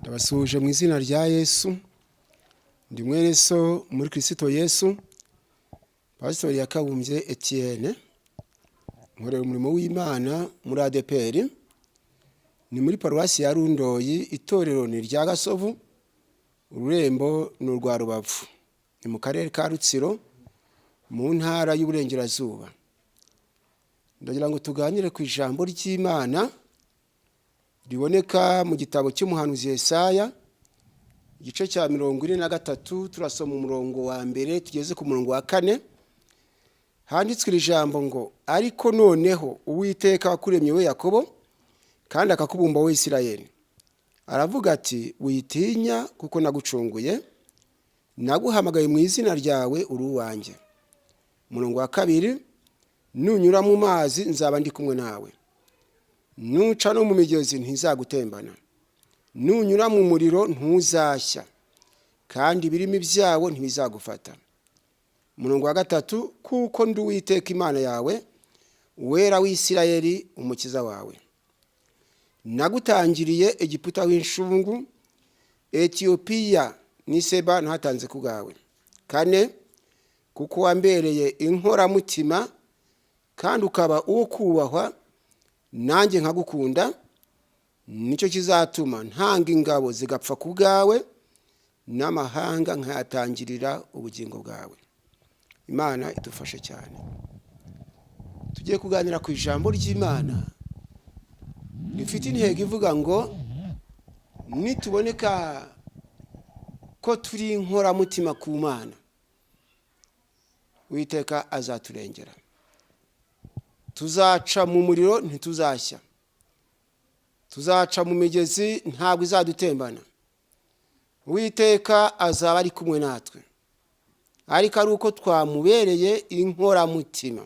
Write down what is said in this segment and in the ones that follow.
Ndabasuhuje mu izina rya Yesu. Ndi mwene so muri Kirisito Yesu, Pasitori Yakabumbye Etienne. Nkorera umurimo w'Imana muri ADEPR, ni muri paruwasi ya Rundoyi. Itorero ni irya Gasovu, ururembo ni urwa Rubavu, ni mu karere ka Rutsiro, mu ntara y'Uburengerazuba. Ndagira ngo tuganire ku ijambo ry'Imana riboneka mu gitabo cy'umuhanuzi Yesaya, igice cya 43. Turasoma umurongo wa mbere tugeze ku murongo wa kane. Handitswe iri jambo ngo: "Ariko noneho Uwiteka wakuremye we Yakobo, kandi akakubumba we Isirayeli, aravuga ati: 'Witinya, kuko nagucunguye, naguhamagaye mu izina ryawe, uri uwanjye.'" Umurongo wa kabiri: "Nunyura mu mazi, nzaba ndi kumwe nawe, nuca no mu migezi, ntizagutembana. Nunyura mu muriro, ntuzashya, kandi ibirimi byawo ntibizagufata." Umurongo wa gatatu: "Kuko ndi Uwiteka Imana yawe, Uwera w'Isirayeli, Umukiza wawe. Nagutangiriye Egiputa w'inshungu, Etiyopiya n'Iseba ntatanze ku bwawe." Kane: "Kuko wambereye inkoramutima kandi ukaba uwo kubahwa, nanjye nkagukunda, nicyo kizatuma ntanga ingabo zigapfa ku bwawe, n'amahanga nkayatangirira ubugingo bwawe." Imana idufashe cyane. Tugiye kuganira ku ijambo ry'Imana rifite intego ivuga ngo: nituboneka ko turi inkoramutima ku Mana, Uwiteka azaturengera. Tuzaca mu muriro, ntituzashya. Tuzaca mu migezi, ntabwo izadutembana. Uwiteka azaba ari kumwe natwe, ariko ari uko twamubereye inkoramutima,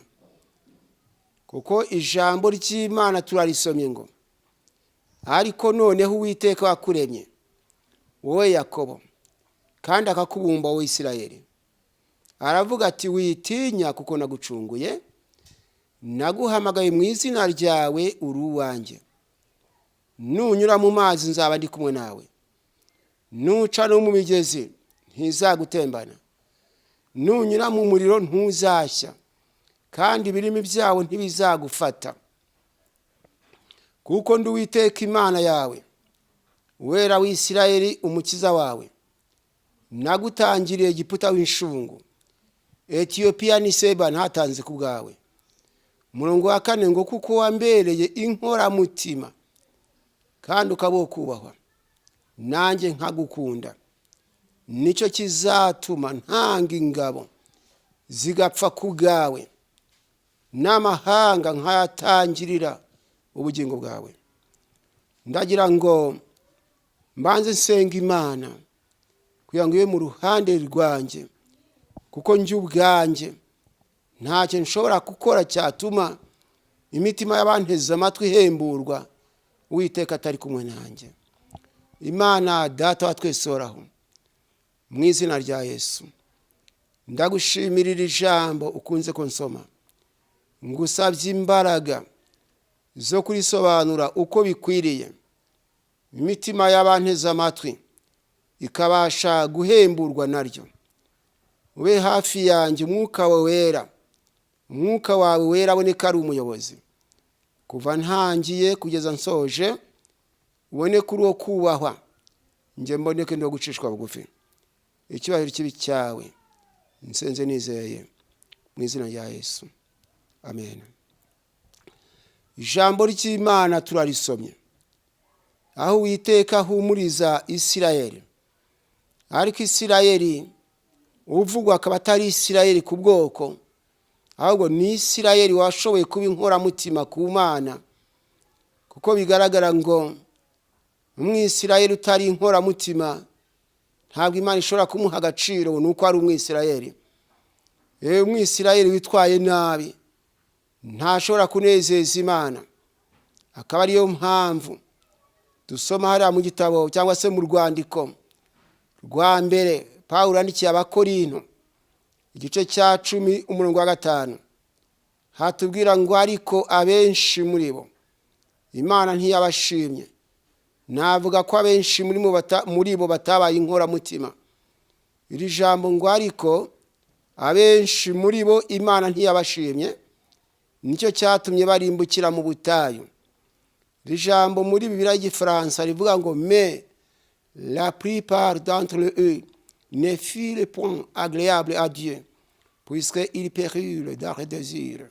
kuko ijambo ry'Imana turarisomye ngo: "Ariko noneho Uwiteka wakuremye wowe Yakobo, kandi akakubumba wowe Isirayeli, aravuga ati: 'Witinya, kuko nagucunguye, naguhamagaye mu izina ryawe, uri uwanjye. Nunyura mu mazi, nzaba ndi kumwe nawe, nuca no mu migezi, ntizagutembana. Nunyura mu muriro, ntuzashya, kandi ibirimi byawo ntibizagufata. Kuko ndi Uwiteka Imana yawe, Uwera w'Isirayeli, Umukiza wawe. Nagutangiriye Egiputa w'inshungu, Etiyopiya n'Iseba ntatanze ku bwawe.'" Umurongo wa kane ngo: "Kuko wambereye inkoramutima kandi ukaba uwo kubahwa, nanjye nkagukunda, nicyo kizatuma ntanga ingabo zigapfa ku bwawe, n'amahanga nkayatangirira ubugingo bwawe." Ndagira ngo mbanze nsenga Imana kugira ngo ibe mu ruhande rwanjye, kuko njye ubwanjye ntacyo nshobora gukora cyatuma imitima y'abanteze amatwi ihemburwa, Uwiteka atari kumwe nanjye. Imana Data wa twese uhoraho, mu izina rya Yesu, ndagushimira ijambo ukunze ko nsoma. Ngusabye imbaraga zo kurisobanura uko bikwiriye, imitima y'abanteze amatwi ikabasha guhemburwa naryo. Ube hafi yanjye, umwuka wawe wera, umwuka wawe wera aboneka ari umuyobozi kuva ntangiye kugeza nsoje. Ubone kuri uwo kubahwa, njye mboneke ndo gucishwa bugufi. Icyubahiro kibi cyawe. Nsenze nizeye mu izina rya Yesu, amen. Ijambo ry'Imana turarisomye, aho Uwiteka ahumuriza Isirayeli. Ariko Isirayeli uvugwa akaba atari Isirayeli ku bwoko, ahubwo ni Isirayeli washoboye kuba inkoramutima ku Mana, kuko bigaragara ngo Umwisirayeli utari inkoramutima ntabwo Imana ishobora kumuha agaciro ni uko ari Umwisirayeli. Umwisirayeli witwaye nabi ntashobora kunezeza Imana. Akaba ariyo mpamvu dusoma hariya mu gitabo cyangwa se mu rwandiko rwa mbere Pawulo yandikiye Abakorinto, igice cya 10, umurongo wa 5, hatubwira ngo: "Ariko abenshi muri bo Imana ntiyabashimye." Navuga ko abenshi muri bo batabaye inkoramutima. Iri jambo ngo ariko abenshi muri bo Imana ntiyabashimye, nicyo cyatumye barimbukira mu butayu. Iri jambo muri Bibiliya y'Igifaransa rivuga ngo: "Mais la plupart d'entre eux ne furent point agréables à Dieu, puisqu'ils périrent dans le désert,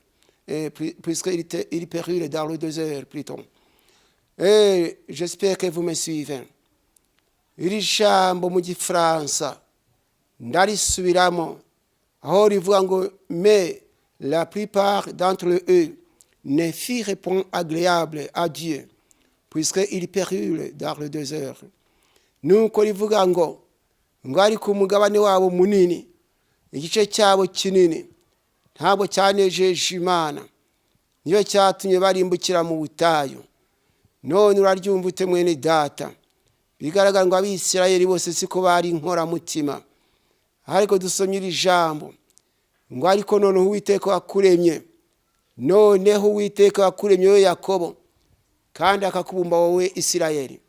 puisqu'ils périrent dans le désert plutôt." Et j'espère que vous me suivez. Iri jambo mu Gifaransa ndarisubiramo, aho rivuga ngo: "Mais la plupart d'entre eux ne furent point agréables à Dieu, puisqu'ils périrent dans le désert." Nuko rivuga ngo ariko umugabane wabo munini, igice cyabo kinini, ntabwo cyanejeje Imana, niyo cyatumye barimbukira mu butayu. None uraryumva ute, mwene Data? Bigaragara ngo Abisirayeli bose siko bari inkoramutima. Ariko dusomye iri jambo ngo: "Ariko noneho Uwiteka wakuremye, noneho Uwiteka wakuremye wowe Yakobo, kandi akakubumba wowe Isirayeli,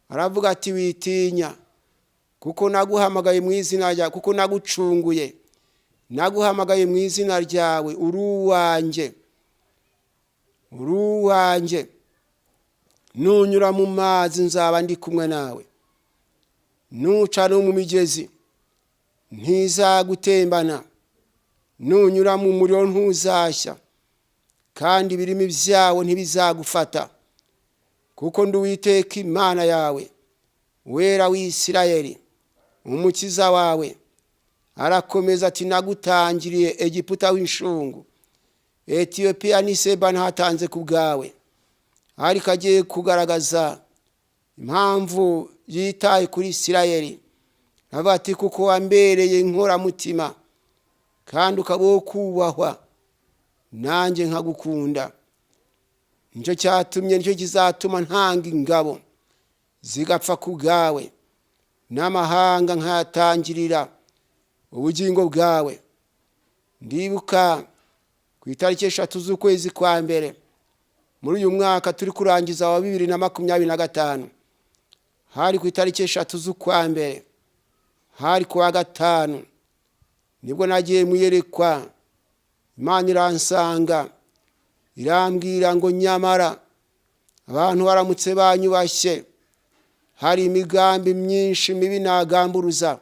aravuga ati: 'Witinya, kuko naguhamagaye mu izina ryawe, kuko nagucunguye, naguhamagaye mu izina ryawe, uri uwanjye, uri uwanjye. Nunyura mu mazi, nzaba ndi kumwe nawe, nuca no mu migezi, ntizagutembana, nunyura mu muriro, ntuzashya, kandi ibirimi byawo ntibizagufata. Kuko ndi Uwiteka Imana yawe, Wera w'Isirayeli, Umukiza wawe.'" Arakomeza ati: "Nagutangiriye Egiputa w'inshungu, Etiyopiya n'Iseba ntatanze ku bwawe." Ariko agiye kugaragaza impamvu yitaye kuri Isirayeli, avuga ati: "Kuko wambereye inkoramutima kandi ukaba uwo kubahwa, nanjye nkagukunda, nicyo cyatumye, nicyo kizatuma ntanga ingabo zigapfa ku bwawe, n'amahanga nkayatangirira ubugingo bwawe." Ndibuka ku itariki 3 z'ukwezi kwa mbere muri uyu mwaka turi kurangiza wa 2025, hari ku itariki 3 z'ukwa mbere, hari ku wa gatanu, nibwo nagiye mu iyerekwa. Imana iransanga, irambwira ngo: "Nyamara abantu baramutse banyubashye, hari imigambi myinshi mibi nagamburuza,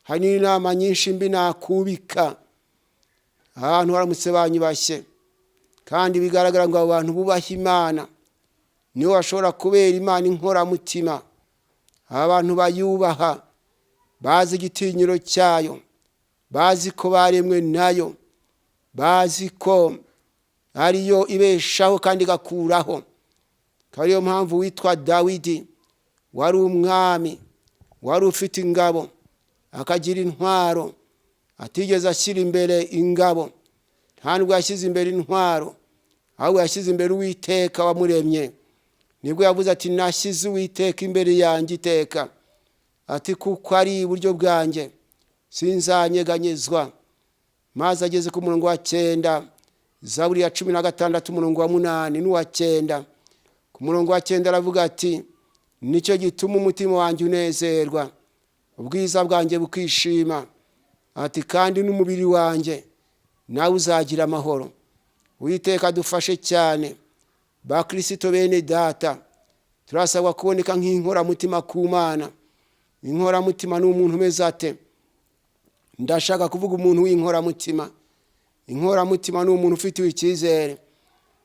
hari n'inama nyinshi mbi nakubika, abantu baramutse banyubashye." Kandi bigaragara ngo abo bantu bubaha Imana nibo bashobora kubera Imana inkoramutima. Aba bantu bayubaha, bazi igitinyiro cyayo, bazi ko baremwe nayo, bazi ko ariyo ibeshaho kandi igakuraho. Akaba ariyo mpamvu witwa Dawidi, wari umwami, wari ufite ingabo, akagira intwaro, atigeze ashyira imbere ingabo, nta nubwo yashyize imbere intwaro, ahubwo yashyize imbere Uwiteka wamuremye. Nibwo yavuze ati: "Nashyize Uwiteka imbere yanjye iteka," ati: "kuko ari iburyo bwanjye, sinzanyeganyezwa." Maze ageze ku murongo wa 9, Zaburi ya 16, umurongo wa 8 n'uwa 9, ku murongo wa 9 aravuga ati: "Nicyo gituma umutima wanjye unezerwa, ubwiza bwanjye bukishima," ati: "kandi n'umubiri wanjye nawe uzagira amahoro." Uwiteka dufashe cyane. Bakirisito bene Data, turasabwa kuboneka nk'inkoramutima ku Mana. Inkoramutima ni umuntu umeze ate? Ndashaka kuvuga umuntu w'inkoramutima. Inkoramutima ni umuntu ufitiwe icyizere,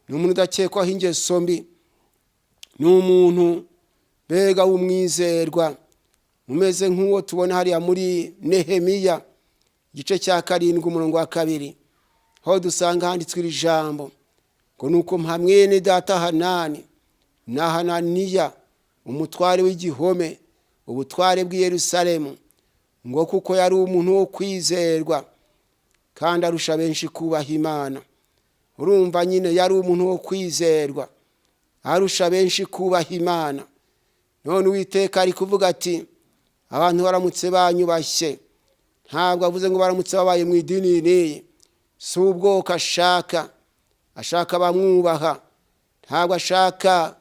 ni umuntu udakekwaho ingeso mbi, ni umuntu mbega w'umwizerwa, umeze nk'uwo tubona hariya muri Nehemiya igice cya 7, umurongo wa 2, aho dusanga handitswe iri jambo ngo: "Nuko mpa mwene data Hanani na Hananiya, umutware w'igihome, ubutware bw'i Yerusalemu, ngo kuko yari umuntu wo kwizerwa kandi arusha benshi kubaha Imana." Urumva nyine, yari umuntu wo kwizerwa, arusha benshi kubaha Imana. None Uwiteka ari kuvuga ati: "Abantu baramutse banyubashye." Ntabwo avuze ngo baramutse babaye mu idini n'iyi. Si ubwoko ashaka, ashaka abamwubaha. Ntabwo ashaka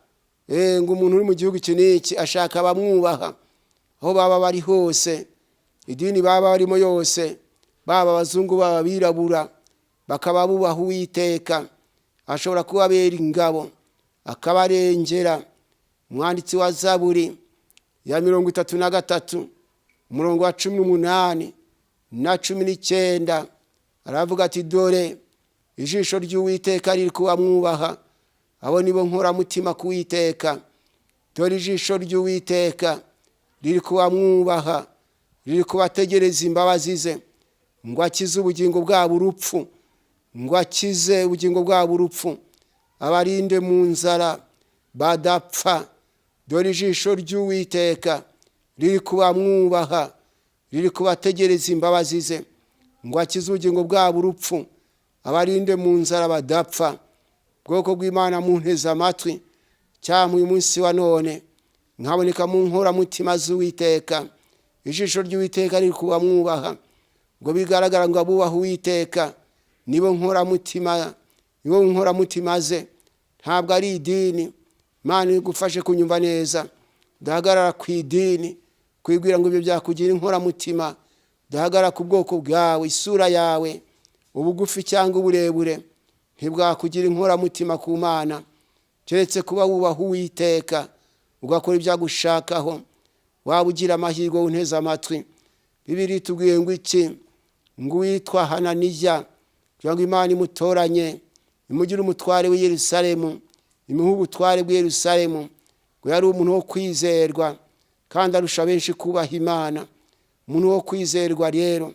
Ngo umuntu uri mu gihugu iki n'iki ashaka abamwubaha aho baba bari hose, idini baba barimo yose, baba abazungu, baba abirabura, bakaba bubaha Uwiteka. Ashobora kubabera ingabo, akabarengera. Umwanditsi wa Zaburi ya 33, umurongo wa 18 na 19, aravuga ati: "Dore ijisho ry'Uwiteka riri kubamwubaha, abo nibo nkoramutima ku Witeka. Dore ijisho ry'Uwiteka riri kubamwubaha, riri kubategereza imbabazi ze, ngo akize ubugingo bwabo urupfu, ngo akize ubugingo bwabo urupfu, abarinde mu nzara badapfa. Dore ijisho ry'Uwiteka riri kubamwubaha, riri kubategereza imbabazi ze, ngo akize ubugingo bwabo urupfu, abarinde mu nzara badapfa." Bwoko bw'Imana, munteze amatwi, cyangwa uyu munsi wa none nkaboneka mu nkoramutima z'Uwiteka. Ijisho ry'Uwiteka riri kubamwubaha, ngo bigaragara ngo abubaha Uwiteka nibo nkoramutima, nibo nkoramutima ze, ntabwo ari idini. Imana igufashe kunyumva neza. Duhagarara ku idini kwibwira ngo ibyo byakugira inkoramutima. Duhagarara ku bwoko bwawe, isura yawe, ubugufi cyangwa uburebure ntibwakugira inkoramutima ku Mana, keretse kuba wubaha Uwiteka, ugakora ibyo agushakaho. Waba ugira amahirwe unteze amatwi. Bibiliya itubwiye ngo iki? Ngo uwitwa Hananiya, kugira ngo Imana imutoranye, imugire umutware w'i Yerusalemu, imuhe ubutware bw'i Yerusalemu, ngo yari umuntu wo kwizerwa kandi arusha benshi kubaha Imana. Umuntu wo kwizerwa rero,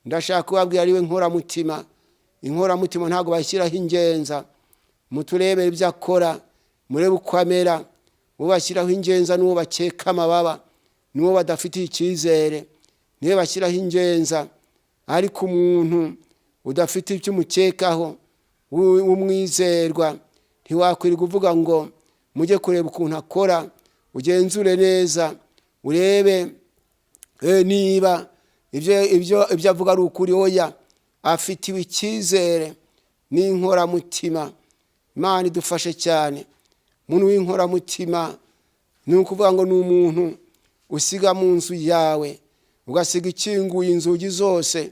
ndashaka kubabwira, ariwe nkoramutima. Inkoramutima ntabwo bashyiraho ingenza. Muturebere ibyo akora, murebe uko amera. Uwo bashyiraho ingenza n'uwo bakeka amababa, n'uwo badafitiye icyizere, niwe bashyiraho ingenza. Ariko umuntu udafite icyo umukekaho, w'umwizerwa, ntiwakwirirwa uvuga ngo mujye kureba ukuntu akora, ugenzure neza, urebe niba ibyo avuga ari ukuri. Oya, afitiwe icyizere n'inkoramutima. Imana idufashe cyane. Umuntu w'inkoramutima ni ukuvuga ngo ni umuntu usiga mu nzu yawe, ugasiga ikinguye inzugi zose,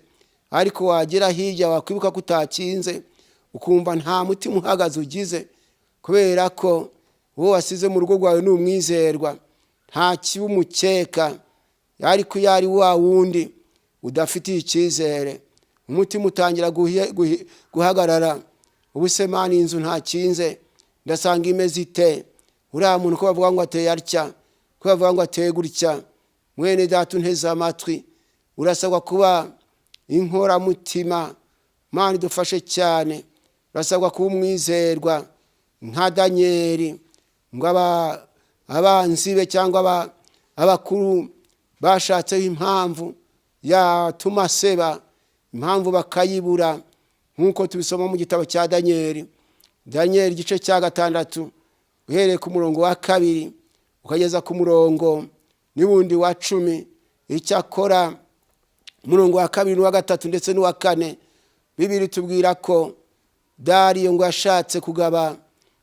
ariko wagera hirya wakwibuka ko utakinze, ukumva nta mutima uhagaze ugize, kubera ko uwo wasize mu rugo rwawe ni umwizerwa, nta kibi umukeka. Ariko iyo ari wa wundi udafitiye icyizere, umutima utangira guhagarara. Ubu se Mana, inzu ntakinze ndasanga imeze ite? Uriya muntu ko bavuga ngo ateye atya, ko bavuga ngo ateye gutya? Mwene data unteze amatwi, urasabwa kuba inkoramutima. Mana idufashe cyane. Urasabwa kuba umwizerwa nka Daniyeli. Ngo abanzi be cyangwa abakuru bashatseho impamvu yatuma aseba, impamvu bakayibura, nk'uko tubisoma mu gitabo cya Daniyeli. Daniyeli igice cya 6, uhereye ku murongo wa 2 ukageza ku murongo n'ubundi wa 10. Icyakora umurongo wa 2 n'uwa 3 ndetse n'uwa 4, Bibiliya itubwira ko Dariyo ngo yashatse kugaba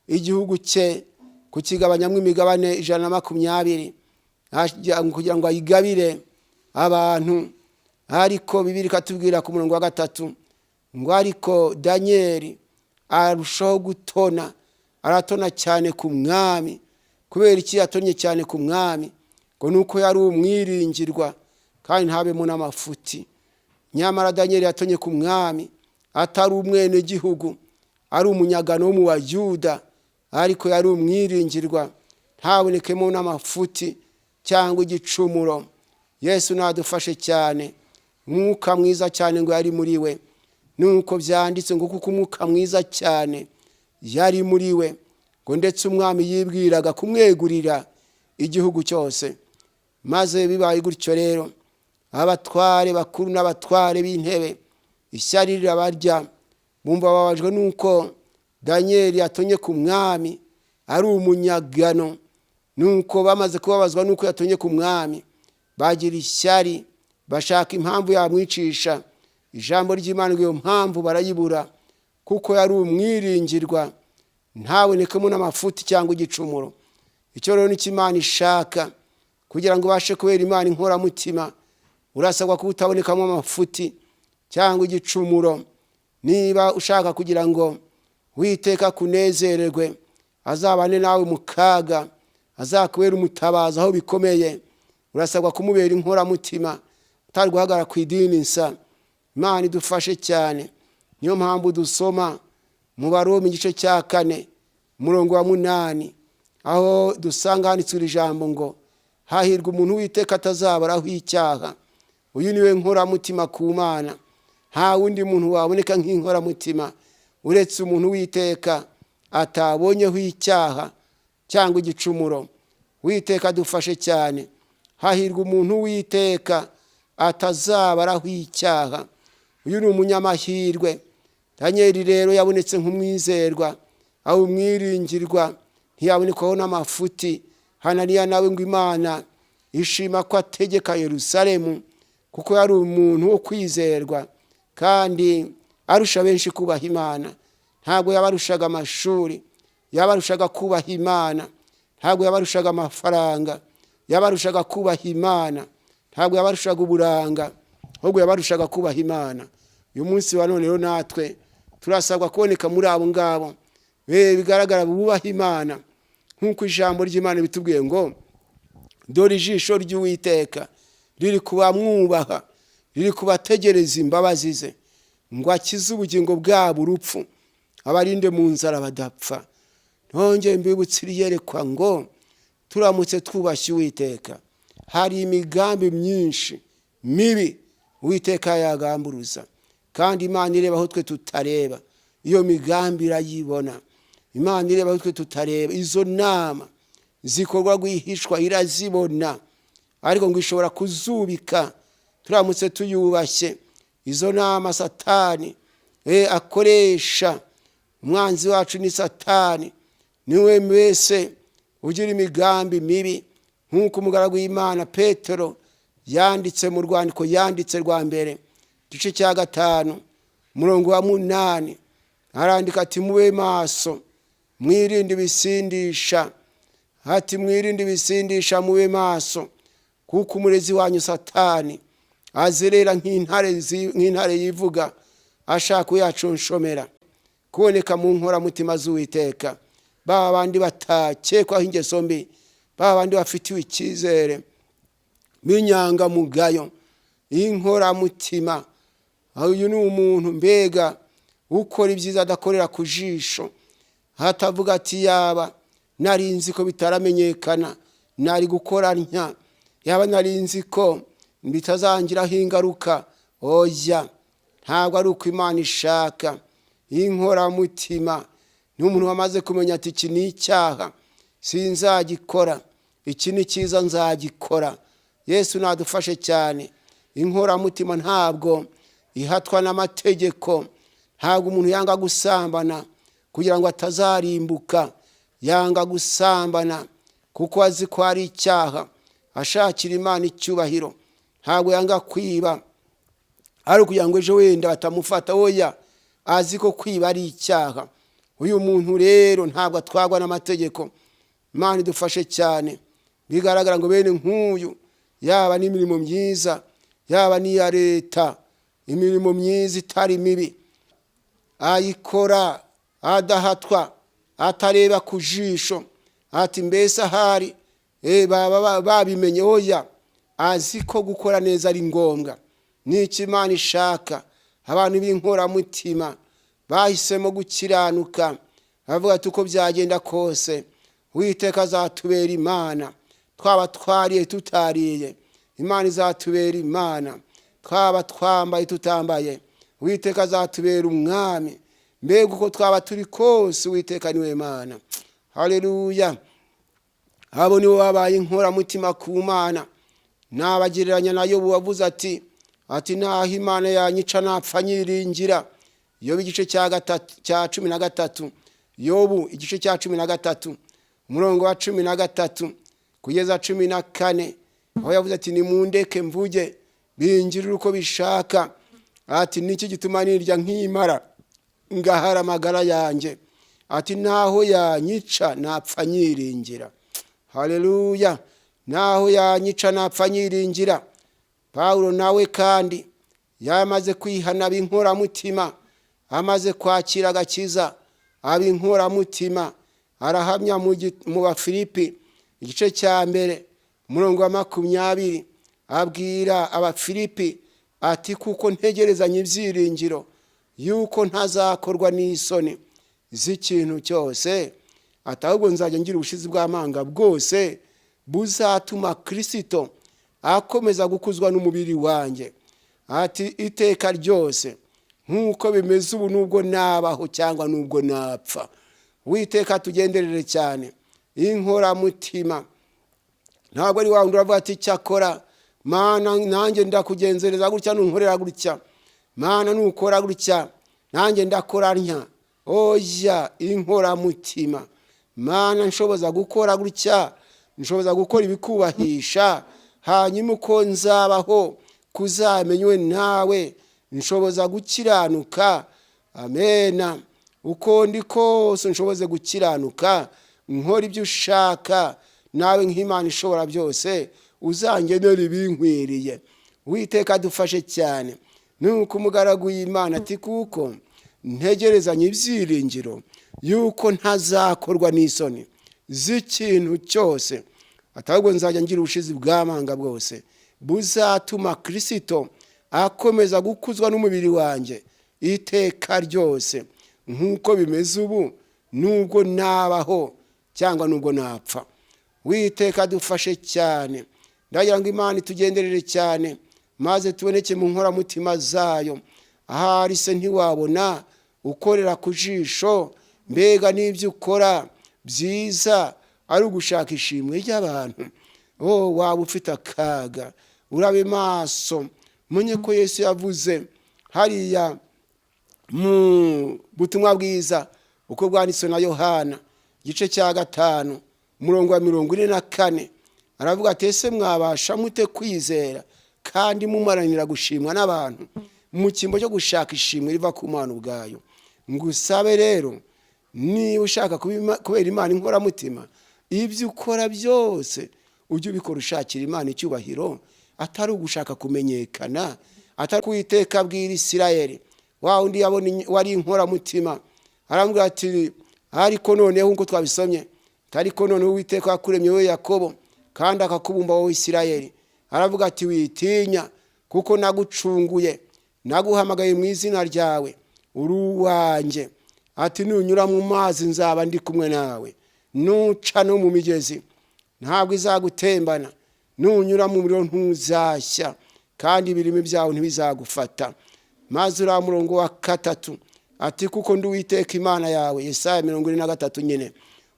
igihugu cye, kukigabanyamo imigabane 120, kugira ngo ayigabire abantu. Ariko Bibiliya ikatubwira ku murongo wa 3 ngo ariko Daniyeli arushaho gutona, aratona cyane ku mwami. Kubera iki yatonnye cyane ku mwami? Ngo nuko yari umwiringirwa kandi ntabemo n'amafuti. Nyamara Daniyeli yatonye ku mwami atari umwenegihugu, ari umunyagano wo mu Bayuda, ariko yari umwiringirwa, ntabonekemo n'amafuti cyangwa igicumuro. Yesu nadufashe cyane. Umwuka mwiza cyane ngo yari muri we, nuko byanditse ngo kuko umwuka mwiza cyane yari muri we, ngo ndetse umwami yibwiraga kumwegurira igihugu cyose. Maze bibaye gutyo rero, abatware bakuru n'abatware b'intebe ishyari rirabarya, bumva bababajwe nuko Daniyeli yatonye ku mwami ari umunyagano. Nuko bamaze kubabazwa nuko yatonye ku mwami, bagira ishyari, bashaka impamvu yamwicisha. Ijambo ry'Imana, iyo mpamvu barayibura, kuko yari umwiringirwa, ntabonekemo n'amafuti cyangwa igicumuro. Icyo rero nicyo Imana ishaka. Kugira ngo ubashe kubera Imana inkoramutima, urasabwa kuba utabonekamo amafuti cyangwa igicumuro. Niba ushaka kugira ngo Uwiteka kunezererwe, azabane nawe mu kaga, azakubera umutabazi aho bikomeye, urasabwa kumubera inkoramutima, utari guhagarara ku idini nsa. Imana idufashe cyane. Niyo mpamvu dusoma mu Baroma igice cya 4, umurongo wa 8, aho dusanga handitswe iri jambo ngo: hahirwa umuntu Uwiteka atazabaraho icyaha. Uyu niwe nkoramutima ku Mana. Nta wundi muntu waboneka nk'inkoramutima uretse umuntu Uwiteka atabonyeho icyaha cyangwa igicumuro. Uwiteka adufashe cyane. Hahirwa umuntu Uwiteka atazabaraho icyaha. Uyu ni umunyamahirwe. Daniel rero yabonetse nk'umwizerwa, aho umwiringirwa, ntiyabonekwaho n'amafuti. Hananiya nawe ngo Imana ishima ko ategeka Yerusalemu, kuko yari umuntu wo kwizerwa kandi arusha benshi kubaha Imana. Ntabwo yabarushaga amashuri, yabarushaga kubaha Imana. Ntabwo yabarushaga amafaranga, yabarushaga kubaha Imana. Ntabwo yabarushaga uburanga, ahubwo yabarushaga kubaha Imana. Uyu munsi wa none rero natwe turasabwa kuboneka muri abo ngabo bigaragara bubaha Imana, nk'uko ijambo ry'Imana bitubwiye ngo: dore ijisho ry'Uwiteka riri kubamwubaha, riri kubategereza imbabazi ze, ngo akize ubugingo bwabo urupfu, abarinde mu nzara badapfa. Ntongeye mbibutse iriyerekwa ngo turamutse twubashye Uwiteka, hari imigambi myinshi mibi Uwiteka yagamburuza, kandi Imana ireba aho twe tutareba. Iyo migambi irayibona. Imana ireba aho twe tutareba. Izo nama zikorwa rwihishwa irazibona, ariko ngo ishobora kuzubika turamutse tuyubashye. Izo nama Satani akoresha, umwanzi wacu ni Satani, niwe wese ugira imigambi mibi, nk'uko umugaragu w'Imana Petero yanditse mu rwandiko yanditse rwa mbere, igice cya 5, umurongo wa 8, arandika ati: mube maso, mwirinde ibisindisha. Ati: mwirinde ibisindisha, mube maso, kuko umurezi wanyu Satani azerera nk'intare yivuga, ashaka kuyaconshomera. Kuboneka mu nkoramutima z'Uwiteka, ba bandi batakekwaho ingeso mbi, ba bandi bafitiwe icyizere b'inyangamugayo, inkoramutima. Uyu ni umuntu mbega ukora ibyiza adakorera ku jisho, hatavuga ati yaba narinzi ko bitaramenyekana nari gukora ntya, yaba narinzi ko bitazangiraho ingaruka. Oya, ntabwo ari uko Imana ishaka. Inkoramutima ni umuntu wamaze kumenya ati iki ni icyaha, sinzagikora, iki ni cyiza, nzagikora. Yesu nadufashe cyane. Inkoramutima ntabwo ihatwa n'amategeko. Ntabwo umuntu yanga gusambana kugira ngo atazarimbuka, yanga gusambana kuko azi ko ari icyaha, ashakira Imana icyubahiro. Ntabwo yanga kwiba ari ukugira ngo ejo wenda batamufata, oya, azi ko kwiba ari icyaha. Uyu muntu rero ntabwo atwarwa n'amategeko. Imana idufashe cyane. Bigaragara ngo bene nk'uyu, yaba n'imirimo myiza, yaba n'iya leta, imirimo myiza itari mibi, ayikora adahatwa, atareba ku jisho ati mbese ahari baba babimenye. Oya, azi ko gukora neza ari ngombwa, n'icyo Imana ishaka. Abantu b'inkoramutima bahisemo gukiranuka, bavuga ati uko byagenda kose Uwiteka azatubera Imana, twaba twariye tutariye, Imana izatubera Imana, twaba twambaye tutambaye, Uwiteka azatubera umwami. Mbega uko twaba turi kose, Uwiteka niwe Mana. Haleluya. Abo nibo babaye inkoramutima ku Mana. Nabagereranya na Yobu wavuze ati naho Imana yanyica napfa nyiringira. Yobu igice cya 13, Yobu igice cya 13, umurongo wa 13 kugeza 14, aho yavuze ati nimundeke mvuge bingirire uko bishaka. Ati niki gituma nirya nkimara ngahara amagara yanjye? Ati naho yanyica napfa nyiringira. Haleluya! Naho yanyica napfa nyiringira. Pawulo nawe kandi yamaze kwihana aba inkoramutima, amaze kwakira agakiza aba inkoramutima. Arahamya mu Bafilipi igice cya 1 umurongo wa 20, abwira Abafilipi ati kuko ntegerezanye ibyiringiro yuko ntazakorwa n'isoni z'ikintu cyose, ati ahubwo nzajya ngira ubushizi bw'amanga bwose buzatuma Kirisito akomeza gukuzwa n'umubiri wanjye, ati iteka ryose nk'uko bimeze ubu, nubwo nabaho cyangwa nubwo napfa. Uwiteka tugenderere cyane. Inkoramutima ntabwo ari wa wundi uravuga ati cyakora Mana nanjye ndakugenzereza gutya, nunkorera gutya, Mana nukora gutya nanjye ndakora ntya. Oya, inkoramutima, Mana nshoboza gukora gutya, nshoboza gukora ibikubahisha, hanyuma uko nzabaho kuzamenywe nawe, nshoboza gukiranuka. Amena. Uko ndi kose nshoboze gukiranuka, nkora ibyo ushaka, nawe nk'Imana ishobora byose uzangenera ibinkwiriye. Uwiteka adufashe cyane. Nuko umugaragu w'Imana ati kuko ntegerezanye ibyiringiro yuko ntazakorwa n'isoni z'ikintu cyose, ahubwo nzajya ngira ubushizi bw'amanga bwose buzatuma Kirisito akomeza gukuzwa n'umubiri wanjye iteka ryose nk'uko bimeze ubu, nubwo nabaho cyangwa nubwo napfa. Uwiteka adufashe cyane. Ndagira ngo Imana itugenderere cyane, maze tuboneke mu nkoramutima zayo. Ahari se ntiwabona ukorera ku jisho, mbega n'ibyo ukora byiza ari ugushaka ishimwe ry'abantu. Oh, waba ufite akaga. Urabe maso, umenye ko Yesu yavuze hariya mu butumwa bwiza uko bwanditswe na Yohana igice cya 5 umurongo wa 44, aravuga ati ese mwabasha mute kwizera kandi mumaranira gushimwa n'abantu mu cyimbo cyo gushaka ishimwe riva ku Mana ubwayo? Ngusabe rero, niba ushaka kubera Imana inkoramutima, ibyo ukora byose ujye ubikora ushakira Imana icyubahiro, atari ugushaka kumenyekana, atari kuwiteka abwira Isirayeli wa wundi yabona wari inkoramutima, arambwira ati ariko noneho nk'uko twabisomye, ariko noneho Uwiteka yakuremye wowe Yakobo, kandi akakubumba wowe Isirayeli, aravuga ati witinya kuko nagucunguye, naguhamagaye mu izina ryawe, uri uwanjye. Ati nunyura mu mazi nzaba ndi kumwe nawe, nuca no mu migezi ntabwo izagutembana, nunyura mu muriro ntuzashya, kandi ibirimi byawe ntibizagufata. Maze uriya murongo wa 3 ati kuko ndi Uwiteka Imana yawe, Yesaya 43 nyine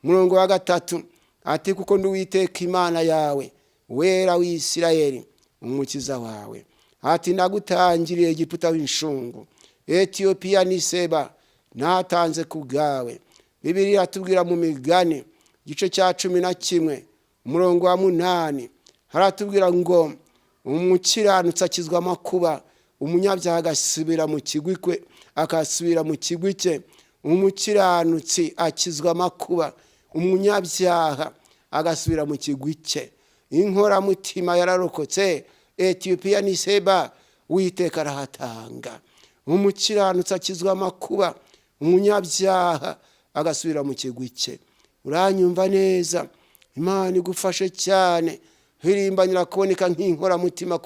umurongo wa 3 ati kuko ndi Uwiteka Imana yawe, wera w'Isirayeli umukiza wawe. Ati nagutangiriye Egiputa w'inshungu, Etiyopiya n'Iseba natanze ku bwawe. Bibiliya iratubwira mu Migani igice cya 11 umurongo wa 8, haratubwira ngo umukiranutsi akizwa amakuba, umunyabyaha agasubira mu kigwi kwe, akasubira mu kigwi cye. Umukiranutsi akizwa amakuba, umunyabyaha agasubira mu kigwi cye. Inkoramutima yararokotse, Etiyopiya n'Iseba Uwiteka arahatanga. Umukiranutsi akizwa amakuba, umunyabyaha agasubira mu kigwi cye. Uranyumva neza? Imana igufashe cyane. Hirimbanira kuboneka nk'inkoramutima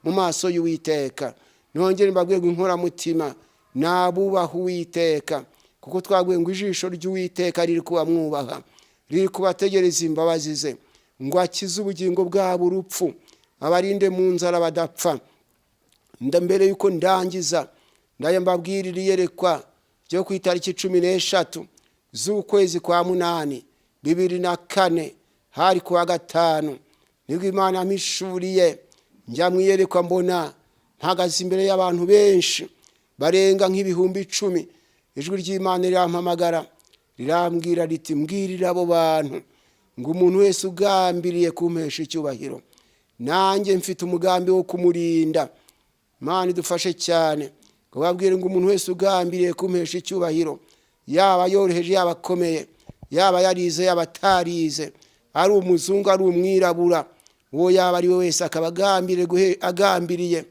mu maso y'Uwiteka. Nongere mbabwire ngo inkoramutima nabubaha Uwiteka, kuko twabwiye ngo ijisho ry'Uwiteka riri kubamwubaha, riri kubategereza imbabazi ze, ngo akize ubugingo bwabo urupfu, abarinde mu nzara badapfa. Mbere yuko ndangiza, ndaye mbabwirira iyerekwa ryo ku itariki 13 z'ukwezi kwa 8 2004, hari kuwa 5, nibwo Imana yampishuriye. Njya mu iyerekwa mbona mpagaze imbere y'abantu benshi barenga nk'ibihumbi 10. Ijwi ry'Imana rirampamagara rirambwira riti mbwirira abo bantu ngo umuntu wese ugambiriye kumpesha icyubahiro, nanjye mfite umugambi wo kumurinda. Imana idufashe cyane. Ngo babwire ngo umuntu wese ugambiriye kumpesha icyubahiro, yaba yoroheje yaba akomeye, yaba yarize yaba atarize, Ari umuzungu, ari umwirabura, uwo yaba ari we wese, akaba agambiriye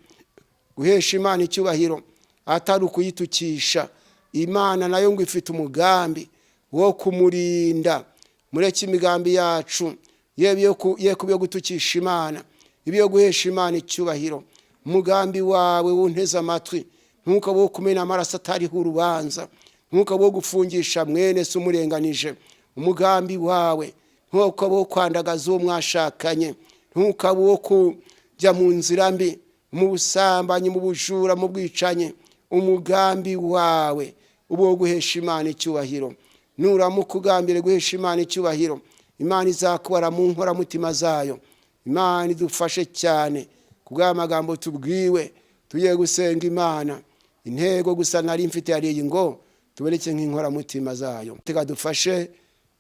guhesha Imana icyubahiro atari ukuyitukisha, Imana nayo ngo ifite umugambi wo kumurinda. Mureke imigambi yacu ye kuba iyo gutukisha Imana, ibe iyo guhesha Imana icyubahiro. Umugambi wawe wunteze amatwi ntukabe wo kumena amaraso atariho urubanza, ntukabe wo gufungisha mwene se umurenganije. Umugambi wawe ntukabe wo kwandagaza uwo mwashakanye, ntukabe wo kujya mu nzira mbi, mu busambanyi, mu bujura, mu bwicanyi. Umugambi wawe ube wo guhesha Imana icyubahiro. Nuramuka ugambire guhesha Imana icyubahiro, Imana izakubara mu nkoramutima zayo. Imana idufashe cyane kubw'aya magambo tubwiwe. Tugiye gusenga Imana. Intego gusa nari mfite yari iyi, ngo tuboneke nk'inkoramutima zayo. Reka dufashe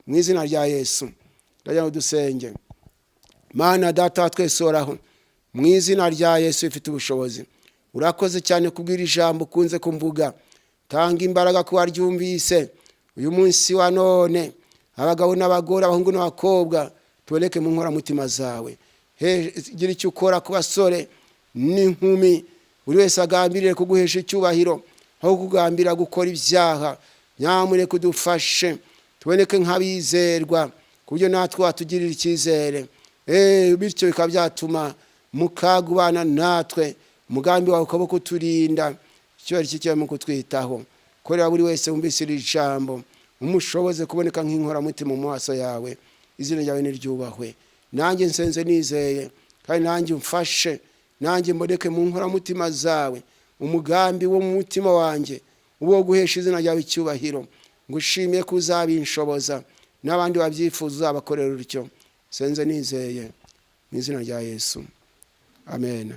mu izina rya Yesu. Ndagira ngo dusenge. Mana Data wa twese uhoraho, mu izina rya Yesu ifite ubushobozi, urakoze cyane kubwira ijambo ukunze kumvuga. Tanga imbaraga ku waryumvise uyu munsi wa none. Abagabo n'abagore, abahungu n'abakobwa, tuboneke mu nkoramutima zawe. Gira icyo ukora ku basore n'inkumi, buri wese agambirire kuguhesha icyubahiro aho kugambira gukora ibyaha. Nyamuneka udufashe tuboneke nk'abizerwa, ku buryo natwe watugirira icyizere, bityo bikaba byatuma mu kaga ubana natwe, umugambi wawe ukaba kuturinda, icyubahiro cye mu kutwitaho. Korera buri wese wumvise iri jambo, umushoboze kuboneka nk'inkoramutima mu maso yawe. Izina ryawe niryubahwe. Nanjye nsenze nizeye, kandi nanjye umfashe, nanjye mboneke mu nkoramutima zawe. Umugambi wo mu mutima wanjye uwo guhesha izina ryawe icyubahiro. Ngushimiye ko uzabinshoboza, n'abandi babyifuza uzabakorera utyo. Senze nizeye mu izina rya Yesu, amen.